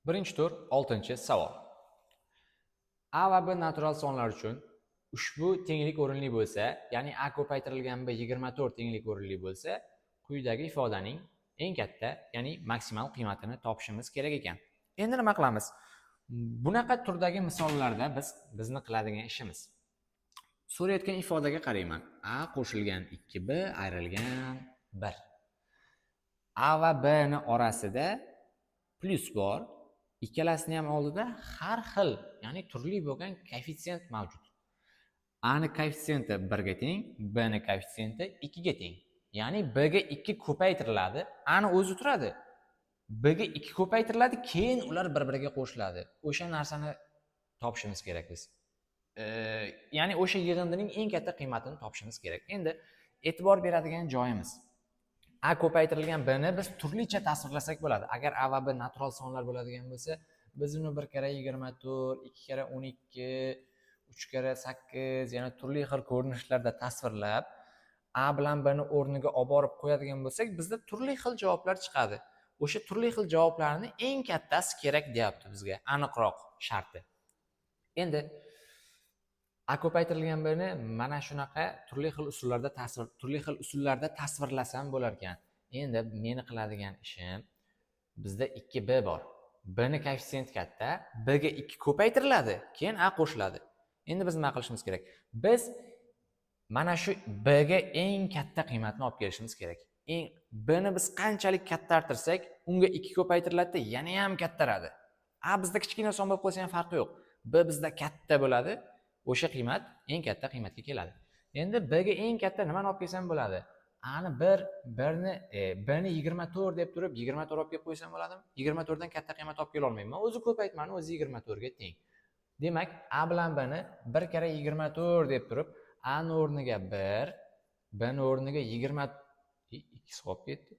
Birinchi tur, 6-savol. A va B natural sonlar uchun ushbu tenglik o'rinli bo'lsa, ya'ni A ko'paytirilgan B 24 tenglik o'rinli bo'lsa, quyidagi ifodaning eng katta, ya'ni maksimal qiymatini topishimiz kerak ekan. Endi nima qilamiz? Bunaqa turdagi misollarda bizni qiladigan ishimiz. So'rayotgan ifodaga qarayman. A qo'shilgan 2B ayrilgan 1. A va B ni orasida plyus bor. Ikkalasini ham oldida har xil, ya'ni turli bo'lgan koeffitsient mavjud. A ni koeffitsiyenti 1 ga teng, B ni koeffitsiyenti 2 ga teng. Ya'ni B ga 2 ko'paytiriladi, A ni o'zi turadi. B ga 2 ko'paytiriladi, keyin ular bir-biriga qo'shiladi. O'sha narsani topishimiz kerak biz. Ya'ni o'sha yig'indining eng katta qiymatini topishimiz kerak. Endi e'tibor beradigan joyimiz. A ko'paytirilgan B ni biz turlicha tasvirlasak bo'ladi. Agar A va B natural sonlar bo'ladigan bo'lsa, biz uni 1 karra 24, 2 karra 12, 3 karra 8, yana turli xil ko'rinishlarda tasvirlab, A bilan B ni o'rniga olib borib qo'yadigan bo'lsak, bizda turli xil javoblar chiqadi. O'sha turli xil javoblarni eng kattasi kerak deyapti bizga, aniqroq sharti. Endi A ko'paytirilgan B ni mana shunaqa turli xil usullarda tasvir turli xil usullarda tasvirlasam bo'lar ekan. Endi meni qiladigan ishim, bizda 2B bor. B ni koeffitsiyenti katta, B ga 2 ko'paytiriladi, keyin A qo'shiladi. Endi biz nima qilishimiz kerak? Biz mana shu B ga eng katta qiymatni olib kelishimiz kerak. Eng B ni biz qanchalik kattartirsak, unga 2 ko'paytiriladi, yana ham kattaradi. A bizda kichkina son bo'lib qolsa ham farqi yo'q. B bizda katta bo'ladi, o'sha qiymat eng katta qiymatga keladi. Endi B ga eng katta nimani olib kelsam bo'ladi? A ni 1, 1 ni B ni 24 deb turib 24 olib kelib qo'ysam bo'ladimi? 24 dan katta qiymat olib kela olmayman. O'zi ko'paytmani o'zi 24 ga teng. Demak, A bilan B ni 1 karra 24 deb turib, A ni o'rniga 1, B ni o'rniga 20 2 qolib ketdi.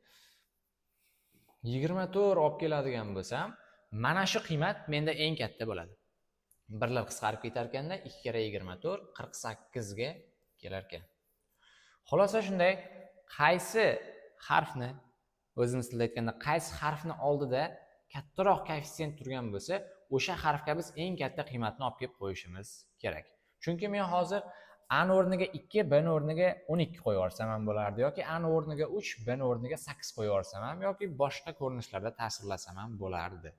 24 olib keladigan bo'lsam, mana shu qiymat menda eng katta bo'ladi. Birlar qisqarib ketar ekanda, 2 karra 24 48 ga kelar ekan. Xulosa shunday, qaysi harfni, o'zimiz tilda aytganda, qaysi harfni oldida kattaroq koeffitsient turgan bo'lsa, o'sha harfga biz eng katta qiymatni olib kelib qo'yishimiz kerak. Chunki men hozir A ni o'rniga 2, B ni o'rniga 12 qo'yib yuborsam ham bo'lardi yoki A ni o'rniga 3, B ni o'rniga 8 qo'yib yuborsam ham yoki boshqa ko'rinishlarda tasvirlasam ham bo'lardi.